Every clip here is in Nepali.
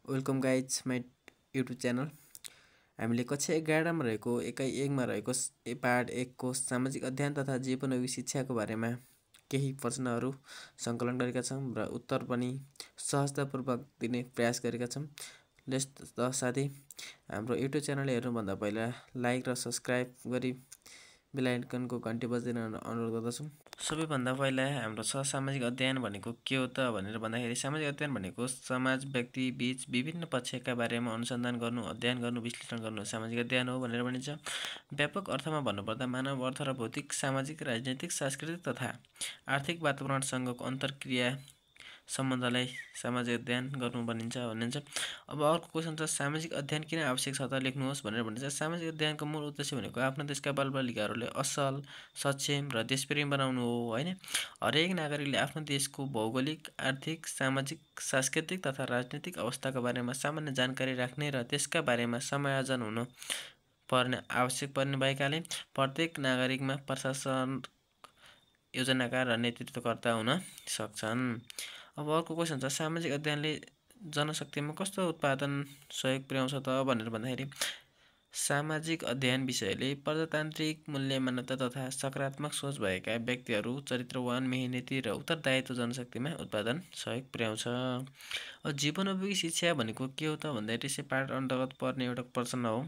Welcome guys my YouTube channel. हामीले कक्षा 11मा रहेको एकाइ 1मा रहेको पार्ट 1को सामाजिक अध्ययन तथा जीवनोपयोगी शिक्षाको बारेमा केही प्रश्नहरू सङ्कलन गरेका छौँ र उत्तर पनि सहजतापूर्वक दिने प्रयास गरेका छौँ। साथै हाम्रो युट्युब च्यानल हेर्नुभन्दा पहिला लाइक र सब्सक्राइब गरी बेल आइकनको घन्टी बजाइदिन अनुरोध गर्दछौँ। सबैभन्दा पहिला हाम्रो सामाजिक अध्ययन भनेको के हो त भनेर भन्दाखेरि सामाजिक अध्ययन भनेको समाज व्यक्ति बीच विभिन्न पक्षका बारेमा अनुसन्धान गर्नु, अध्ययन गर्नु, विश्लेषण गर्नु सामाजिक अध्ययन हो भनेर भनिन्छ। व्यापक अर्थमा भन्नुपर्दा मानव अर्थ र भौतिक, सामाजिक, राजनैतिक, सांस्कृतिक तथा आर्थिक वातावरणसँगको अन्तर्क्रिया सम्बन्धलाई सामाजिक अध्ययन गर्नु भनिन्छ। अब अर्को क्वेसन छ, सामाजिक अध्ययन किन आवश्यक छ त लेख्नुहोस् भनेर भनिन्छ। सामाजिक अध्ययनको मूल उद्देश्य भनेको आफ्नो देशका बालबालिकाहरूले असल, सक्षम र देशप्रेमी बनाउनु हो हैन। हरेक नागरिकले आफ्नो देशको भौगोलिक, आर्थिक, सामाजिक, सांस्कृतिक तथा राजनैतिक अवस्थाको बारेमा सामान्य जानकारी राख्ने र त्यसका बारेमा समायोजन हुन पर्ने आवश्यक पर्ने भएकाले प्रत्येक नागरिकमा प्रशासन, योजनाकार र नेतृत्वकर्ता हुन सक्छन्। अब अर्को क्वेसन छ, सामाजिक अध्ययनले जनशक्तिमा कस्तो उत्पादन सहयोग पुर्याउँछ त भनेर भन्दाखेरि सामाजिक अध्ययन विषयले प्रजातान्त्रिक मूल्य मान्यता तथा सकारात्मक सोच भएका व्यक्तिहरू चरित्रवान, मेहनती र उत्तरदायित्व जनशक्तिमा उत्पादन सहयोग पुर्याउँछ। अब जीवनोपयोगी शिक्षा भनेको के हो त भन्दाखेरि यसै पाठ अन्तर्गत पर्ने एउटा प्रश्न हो।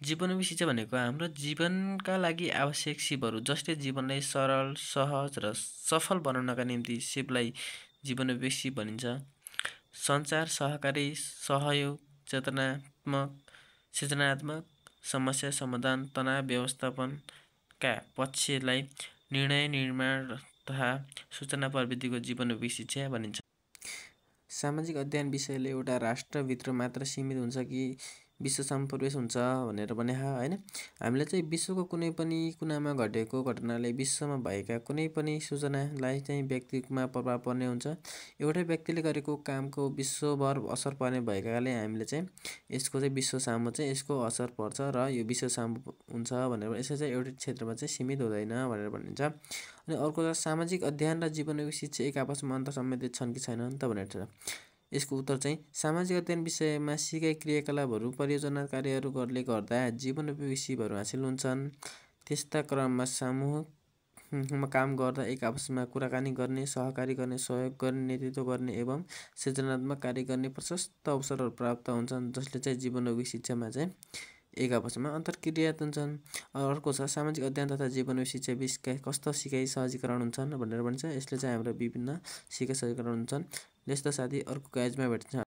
जीवनोपयोगी शिक्षा भनेको हाम्रो जीवनका लागि आवश्यक सिपहरू जसले जीवनलाई सरल, सहज र सफल बनाउनका निम्ति सिपलाई जीवनोपयोगी सिप भनिन्छ। सञ्चार, सहकारी, सहयोग, सृजनात्मक, समस्या समाधान, तनाव व्यवस्थापनका पक्षलाई निर्णय निर्माण तथा सूचना प्रविधिको जीवनोपयोगी शिक्षा भनिन्छ। सामाजिक अध्ययन विषयले एउटा राष्ट्रभित्र मात्र सीमित हुन्छ कि विश्वसम्म प्रवेश हुन्छ भनेर भने हैन। हामीले चाहिँ विश्वको कुनै पनि कुनामा घटेको घटनाले विश्वमा भएका कुनै पनि सूचनालाई चाहिँ व्यक्तिमा प्रभाव पर्ने हुन्छ। एउटै व्यक्तिले गरेको कामको विश्वभर असर पर्ने भएकाले हामीले चाहिँ यसको चाहिँ विश्वसामु चाहिँ यसको असर पर्छ र यो विश्वसामु हुन्छ भनेर यसै चाहिँ एउटै क्षेत्रमा चाहिँ सीमित हुँदैन भनेर भनिन्छ। अनि अर्को सामाजिक अध्ययन र जीवनोपयोगी शिक्षा एक आपसमा अन्तर्सम्बन्धित छन् कि छैनन् त भनेर छ। यसको उत्तर चाहिँ सामाजिक अध्ययन विषयमा सिकाइ क्रियाकलापहरू, परियोजना कार्यहरू गर्दा जीवनोपयोगी सिपहरू हासिल हुन्छन्। त्यस्ता क्रममा समूहमा काम गर्दा एक आपसमा कुराकानी गर्ने, सहकारी गर्ने, सहयोग गर्ने, नेतृत्व गर्ने एवं सृजनात्मक कार्य गर्ने प्रशस्त अवसरहरू प्राप्त हुन्छन् जसले चाहिँ जीवनोपयोगी शिक्षामा चाहिँ एक आपसमा अन्तर्क्रिया हुन्छन्। अर्को छ, सामाजिक अध्ययन तथा जीवनोपयोगी शिक्षा बिचका कस्तो सिकाइ सहजीकरण हुन्छन् भनेर भन्छ। यसले चाहिँ हाम्रो विभिन्न सिकाइ सहजीकरण हुन्छन्। यस्ता साथी अर्को गाइजमा भेट्छ।